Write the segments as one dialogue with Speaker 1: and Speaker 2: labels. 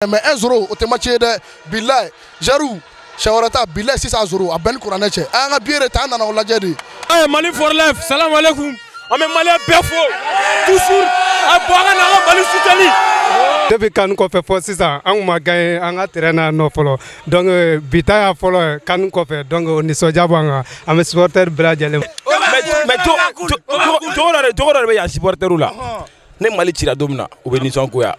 Speaker 1: Mais 1-0 o tɛ match ye dɛ, bilahi. Jarou siɲɛ wɛrɛ ta, bilahi, 6-0, a bɛɛ ni kuranɛ cɛ. An ka billet de ta, an nana o lajɛ de.
Speaker 2: Mali for life, salam alaikum. An bɛ malien bɛɛ fo toujours. A bɔ, an ka na an ka Mali soutenir.
Speaker 3: Depuis CAN kɔfɛ fɔ sisan, an kun ma gagné an ka terrain na nɔ fɔlɔ. Donc bi ta y'a fɔlɔ ye CAN kɔfɛ, donc o nisɔndiya b'an kan. An bɛ supporter bɛɛ lajɛlen.
Speaker 2: Mais cogo dɔ de bɛ yan supporter la. Ne Mali cira don min na, u bɛ nisɔngoya.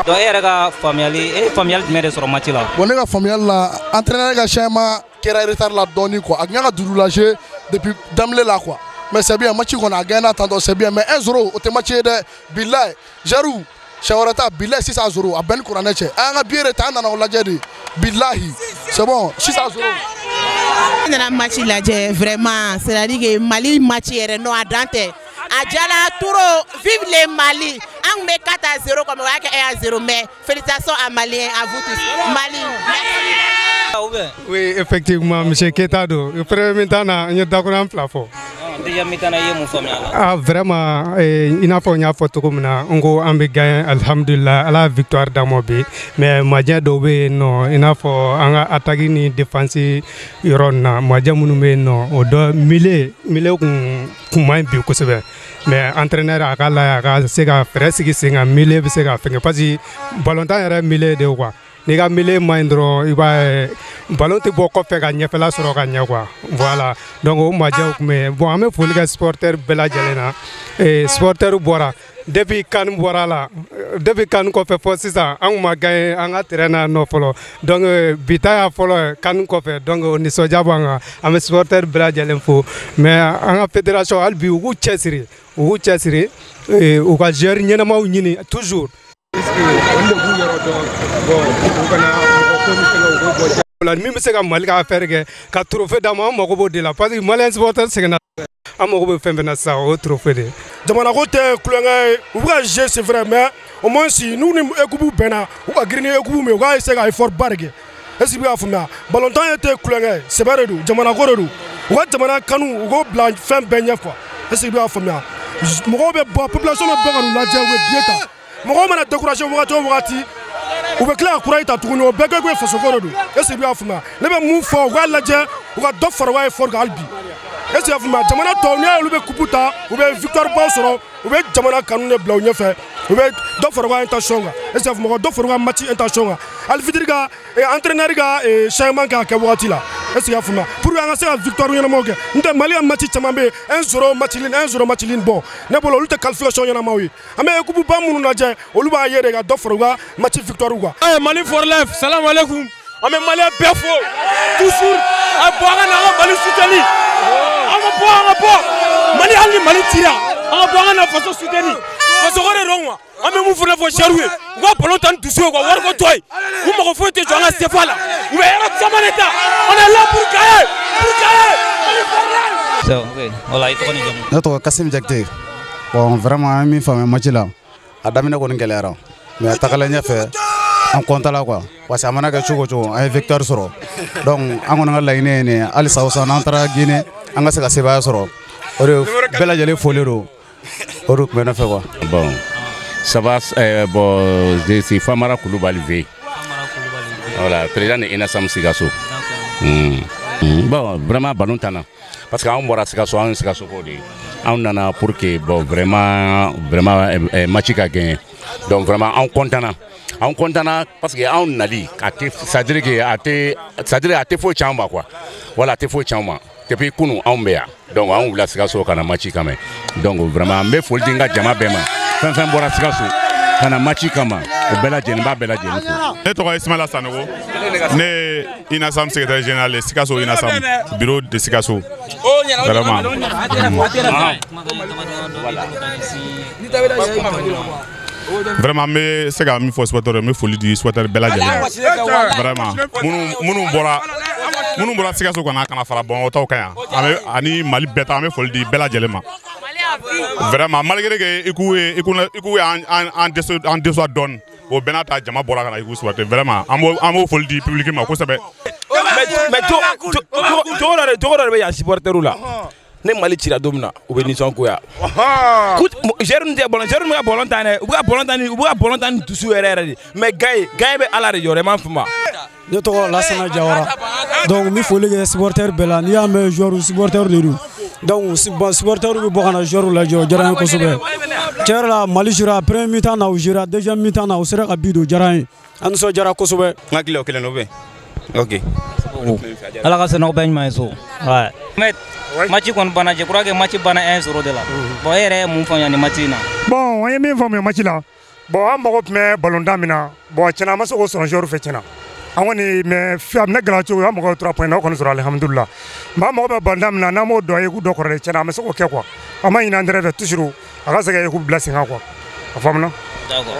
Speaker 4: Donc e yɛrɛ ka faamuyali, e ye faamuyali jumɛn de sɔrɔ match la?
Speaker 1: Bon, ne ka faamuyali la, entraîneur ka changement kɛra retard la dɔɔni quoi. A tun kan ka duuru lajɛ depuis daminɛ la quoi. Mais c'est bien, match kɔni a gagné tantôt, c'est bien, mais 1-0 o tɛ match ye dɛ, bilahi. Jarou siɲɛ wɛrɛ ta, bilahi, 6-0, a bɛɛ ni kuranɛ cɛ. An ka billet de ta, an nana o lajɛ de, bilahi. C'est bon, 6-0.
Speaker 5: Ne nana match lajɛ vraiment, c'est à dire que Mali match yɛrɛ, non, a dan tɛ, a diyara trop. Vive le Mali! An tun bɛ 4-0 kɔmi, o y'a kɛ 1-0, mais félicitations à Maliens, à vous tous, Mali, merci.
Speaker 3: Oui, effectivement, monsieur Keita don. Premier mi-temps na, n ye dakuruɲa fila fɔ.
Speaker 4: Deuxième mi-temps na, i ye mun faamuya a la?
Speaker 3: Ah, vraiment, i n'a fɔ n y'a fɔ cogo min na, n ko an bɛ gagné, alhamdulilah, Ala ye victoire d'an ma bi. Mais majɛ dɔw bɛ yen nɔ, i n'a fɔ an ka attaque ni défense yɔrɔ nin na, majɛ minnu bɛ yen nɔ, o dɔ milieu kun man ɲi bi kosɛbɛ. Mais entraîneur a k'a lajɛ, a ka se ka fɛɛrɛ sigi sen kan, milieu bɛ se ka fɛngɛ, parce que ballon-tan yɛrɛ milieu de ye quoi. N'i ka milieu man ɲi dɔrɔn, i b'a ye ballon tɛ bɔ kɔfɛ ka ɲɛfɛla sɔrɔ ka ɲɛ quoi. Voilà, donc o majɛw tun bɛ yen. Bon, an bɛ foli kɛ supporter bɛɛ lajɛlen na. Supporter bɔra depuis CAN bɔra la, depuis CAN kɔfɛ fɔ sisan, an kun ma gagné an ka terrain na nɔ fɔlɔ. Donc bi ta y'a fɔlɔ ye CAN kɔfɛ, donc o nisɔndiya b'an kan. An bɛ supporter bɛɛ lajɛlen fo, mais an ka fédération, hali bi u k'u cɛsiri, u k'u cɛsiri, u ka joueur ɲɛnamaw ɲini toujours. Olu de b'u yɔrɔ dɔn. Bon, u kana mɔgɔ ko ni fɛngɛ, u k'o bɔ la. Min bɛ se ka Mali ka affaire kɛ ka trophée d'a ma, an mago b'o de la, parce que malien supporter sɛgɛnna. An mago bɛ fɛn fɛn na sisan, o ye trophée de ye.
Speaker 6: Jamana ko tɛ kulonkɛ ye, u bɛ ka jouer, c'est vrai, mais au moins si n'u ni équipe bɛnna, u ka girin ni équipe min ye, u k'a essayer ka effort ba de kɛ. Est ce que i bɛ k'a faamuya? Ballon-tan ye tɛ kulonkɛ ye, sɛbɛ de don, jamana ko de don. U ka jamana kanu, u k'o bila fɛn bɛɛ ɲɛ quoi. Est ce que i bɛ k'a faamuya? Mɔgɔw bɛ bɔ, population bɛ bɔ ka n'u lajɛ, u bɛ billet ta. Mɔgɔw mana décourager wagati o wagati, u bɛ tila ka courage ta tuguni. O bɛɛ kɛ ko fasoko de don. Est ce que i bɛ k'a faamuya? Ne bɛ mun fɔ? U k'a lajɛ, u ka dɔ fara u ka effort kan hali bi. Est ce que i y'a faamuya? Jamana tɔw, n'i y'a ye olu bɛ coupe ta, u bɛ victoire baw sɔrɔ, u bɛ jamana kanu de bila u ɲɛfɛ, u bɛ dɔ fara u ka intention kan. Est ce que i y'a faamuya? U ka dɔ fara u ka match intention kan. Arbitre ka, entraîneur ka changement kɛ a kɛ wagati la. Est ce que i y'a faamuya? Pour que an ka se ka victoire ɲɛnamaw kɛ. N'o tɛ, Mali ka match caman bɛ yen, 1-0 match nul, 1-0 match nul. Bon, ne bolo, olu tɛ qualification ɲɛnamaw ye. An bɛ équipe ba minnu lajɛ, olu b'a ye de ka dɔ fara u ka match victoire kan.
Speaker 2: Mali for life, salam alaikum. An bɛ malien bɛɛ fo toujours. A bɔ, an ka na an ka Mali soutenir. An ka bɔ, an ka bɔ Mali, hali ni Mali cira, an ka bɔ, an ka na faso soutenir. Faso ko de don quoi. An bɛ mun fana fɔ joueurs ye? U ka ballon ta ni dusu ye quoi, wariko tɔ ye. U mago foyi tɛ jɔ an ka CFA la. U bɛ yɔrɔ caman de ta. On est là pour gagner, pour gagner. Mali for life.
Speaker 4: Ok, voilà, i tɔgɔ ni jamu?
Speaker 7: Ne tɔgɔ Kasim Jakite. Bon, vraiment, an ye min faamuya match la, a daminɛ kɔni gɛlɛyara, mais a tagalen ɲɛfɛ, an content la quoi, parce que a mana kɛ cogo o cogo, an ye victoire sɔrɔ. Donc an kɔni ka laɲini ye nin ye halisa, o san n'an taara Guinée, an ka se ka sebaaya sɔrɔ. O de bɛɛ lajɛlen folilen don, o de tun bɛ ne fɛ quoi.
Speaker 8: Bon, ça va, bon, je suis Famara Koulibaly V. Voilà, président de Inasam Sikasso. Bon, vraiment, ballon tana. Parce que anw bɔra Sikasso, anw ye Sikasso ko de ye. Anw nana pour que, bon, vraiment, vraiment, match ka gagner. Donc vraiment, anw content na. Anw content na parce que anw nali, a tɛ, c'est-à-dire que a tɛ, c'est-à-dire a tɛ foyi tiɲɛ anw ma quoi. Voilà, a tɛ foyi tiɲɛ anw ma. Depuis kunun anw bɛ yan. Donc anw wulila Sikaso ka na match kama. Donc vraiment, n bɛ foli di n ka jama bɛɛ ma. Fɛn fɛn bɔra Sikaso ka na match kama, o bɛɛ lajɛlen, n b'a bɛɛ lajɛlen fo.
Speaker 9: Ne tɔgɔ ye Ismaila Sanogo. Ne ye INASAM secrétaire général ye, Sikaso INASAM, bureau de Sikaso. Vraiment. Vraiment, n bɛ se ka min fɔ supporter ye, n bɛ foli di supporter bɛɛ lajɛlen ma. Vraiment, minnu bɔra Sikaso ka na fara Bamakɔ taw kan yan, an bɛ ani Mali bɛɛ ta, an bɛ foli di bɛɛ lajɛlen ma. Vraiment, malgré que i k'u ye an déçoit dɔɔni, o bɛɛ n'a ta, jama bɔra ka na i k'u supporter. Vraiment, an b'o foli di public ma kosɛbɛ.
Speaker 2: Mais cogo dɔ de bɛ yan supporter la.
Speaker 10: Ne Mali cira don min na u bɛ nisɔngoya. Joueur ninnu tɛ ballon, joueur ninnu bɛ ka ballon tan dɛ, u bɛ ka ballon tan ni u bɛ ka ballon tan ni dusu yɛrɛ yɛrɛ de, mais gagne bɛ Ala de yɔrɔ, i m'a faamu.
Speaker 11: Ne tɔgɔ Lasana Jawara. Donc n bɛ foli kɛ supporter bɛɛ la, n'i y'a mɛn joueur supporter de don. Donc supporter bɛ bɔ ka na joueur lajɛ, o diyara n ye kosɛbɛ. Tiɲɛ yɛrɛ la Mali jouera premier mi-temps na, u jouera deuxième mi-temps na, u sera ka but don, o diyara n ye. An nisɔndiyara kosɛbɛ.
Speaker 10: N hakili la o kelen don bɛ. Ok.
Speaker 4: Ala ka sɛnɛw bɛɛ ɲuman ye so. Ouais. Mais match kɔni banna, je crois que match banna 1-0 de la. Bon, e yɛrɛ ye mun faamuya nin match in na?
Speaker 6: Bon, an ye min faamuya match la, bon, an mago tun bɛ ballon tan min na, bon, tiɲɛna an ma se k'o sɔrɔ joueur fɛ tiɲɛna. An kɔni mais a bɛna gɛlɛya cogo an mago bɛ 3 points na, o kɔni sɔrɔ alihamudulila. Mais an mago bɛ ballon tan min na, n'an m'o dɔn équipe dɔ kɔrɔ dɛ, tiɲɛna an ma se k'o kɛ quoi. An ma ɲini an fɛ toujours a ka se ka équipe bila sen kan quoi. A faamuna?
Speaker 4: D'accord.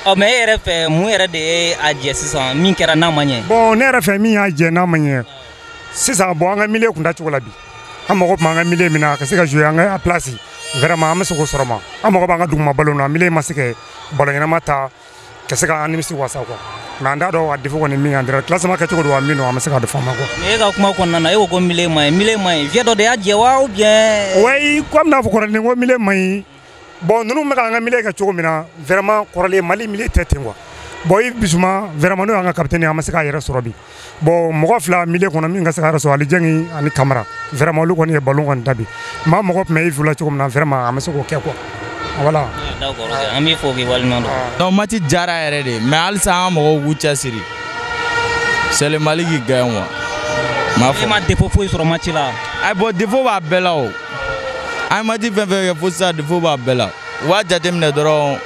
Speaker 4: Ɔ mais e yɛrɛ fɛ mun yɛrɛ de ye a jɛ sisan min kɛra n'a ma ɲɛ?
Speaker 6: Bon, ne yɛrɛ fɛ min y'a jɛ n'a ma ɲɛ sisan, bon, an ka milieu kun cogo la bi, an mago tun b'an ka milieu min na ka se ka jouer an ka place, vraiment an ma se k'o sɔrɔ ma. An mago b'an ka duguma ballon na, milieu ma se ka ballon ɲɛnama ta ka se ka an nimisi wasa quoi. Mais an t'a dɔn a défaut kɔni min y'an classement kɛcogo don wa min don, an ma se k'a dɔn faamu quoi.
Speaker 4: Mais e ka kuma kɔnɔna na e ko ko milieu ma ɲi, milieu ma ɲi, vieux dɔ de y'a jɛ wa ou bien?
Speaker 6: Oui, comme n'a fɔ kɔrɔlen ko milieu ma ɲi. Bon, ninnu bɛ k'an ka milieu kɛ cogo min na, vraiment kɔrɔlen Mali milieu tɛ ten quoi. Bon, Yves Bissouma, vraiment n'o y'an ka capitaine ye, an ma se k'a yɛrɛ sɔrɔ bi. Bon, mɔgɔ fila milieu kɔnɔ min ka se k'a yɛrɛ sɔrɔ, Ali Jɛngi ani Kamara, vraiment olu kɔni ye ballon kɔni da bi. Maa mɔgɔ tun bɛ Yves la cogo min na, vraiment a ma se k'o kɛ quoi. Voilà.
Speaker 4: D'accord, an b'i fo k'i waleɲuman dɔn.
Speaker 12: Donc match diyara yɛrɛ de, mais halisa an ka mɔgɔw k'u cɛsiri. C'est le Mali qui gagne quoi. M'a fɔ.
Speaker 4: E ma défaut foyi sɔrɔ match la?
Speaker 12: Ayi, bon, défaut b'a bɛɛ la o. An ye match fɛn fɛn kɛ fo sisan, défaut b'a bɛɛ la. U b'a jateminɛ dɔrɔn,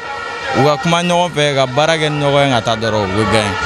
Speaker 12: u ka kuma ɲɔgɔn fɛ ka baara kɛ ni ɲɔgɔn ye ka taa dɔrɔn, u bɛ gagner.